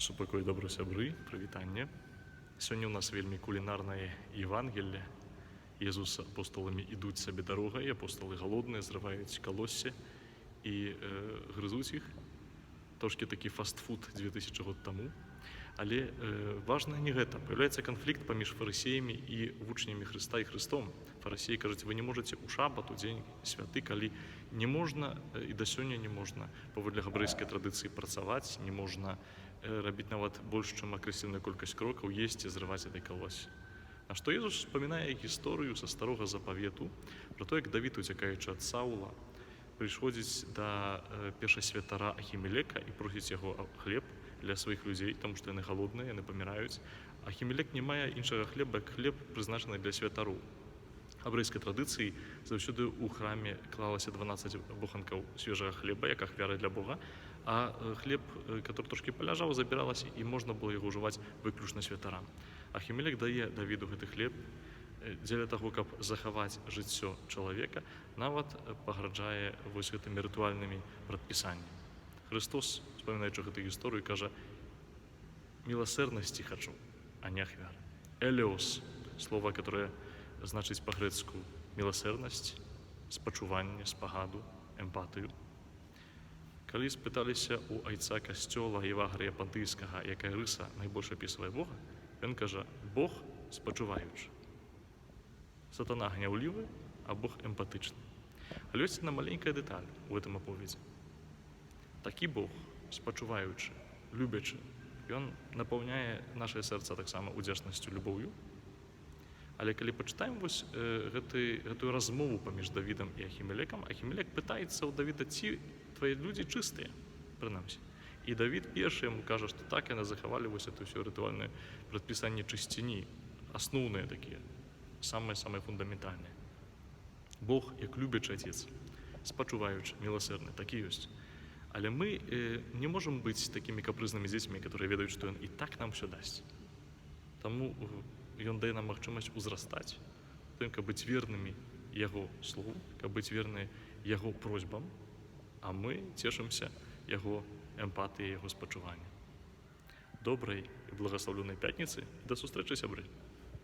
Супакой, добра, сябры, прывітанне. Сёння ў нас вельмі кулінарнае Евангелле. Езус з апосталамі ідуць сабе дарогай, апосталы галодныя, зрываюць калоссе і грызуць іх. Трошкі такі фастфуд 2000 год таму. Але важна не гэта. Появляецца канфлікт паміж фарысеямі і вучнямі Хрыста і Хрыстом. Фарысеі кажуць: «Вы не можаце ў шабат, у дзень святы, калі не можна і да сёння не можна паводле габрэйскай традыцыі працаваць, не можна рабіць нават больш, чым акрэсленую колькасць крокаў, есці, зрываць этой калоссе». На што Езус успамінае гісторыю са Старога Запавету пра то, як Давід, уцякаючы ад Саула, прыходзіць да першасвятара Ахімелека і просіць яго хлеб для сваіх людзей, таму што яны галодныя, яны паміраюць. Ахімелек не мае іншага хлеба, як хлеб, прызначаны для святароў. Габрэйскай традыцыі заўсёды ў храме клалася 12 боханкаў свежага хлеба, як ахвяры для Бога, а хлеб, который трошкі паляжаў, забіралася, і можна было яго ўжываць выключна святарам. Ахімелек дае Давіду гэты хлеб дзеля таго, каб захаваць жыццё чалавека, нават пагарджае вось гэтымі рытуальнымі прадпісаннямі. Хрыстос, успамінаючы гэтую гісторыю, кажа: «Міласэрнасці хачу, а не ахвяр». Элеос, слово, которое значыць па-грэцку міласэрнасць, спачуванне, спагаду, эмпатыю. Калі спыталіся у айца касцёла Евагрыя Пантыйскага, якая рыса найбольш апісвае Бога, ён кажа: «Бог спачуваючы». Сатана гняўлівы, а Бог эмпатычны. Але ёсць одна маленькая дэталь у гэтым аповедзе. Такі Бог, спачуваючы, любячы, ён напаўняе наше сэрца таксама удзячнасцю, любоўю. Але калі пачытаем вось гэтую размову паміж Давідам і Ахімелекам, Ахімелек пытаецца ў Давіда, ці твае людзі чыстыя, прынамсі. І Давід першы яму кажа, што так, яны захавалі вось это ўсё рытуальнае прадпісанне чысціні, асноўныя такія, самыя-самыя фундаментальныя. Бог як любячы отец, спачуваючы, міласэрны, такі ёсць. Але мы не можам быць такімі капрызнымі дзецьмі, которые ведаюць, што ён і так нам всё дасць. Таму ён дае нам магчымасць узрастаць, тым, каб быць вернымі яго слову, каб быць верны яго просьбам, а мы цешымся яго эмпатыі, яго спачування. Добрай і благаслаўлёнай пятніцы, да сустрэчы, сябры.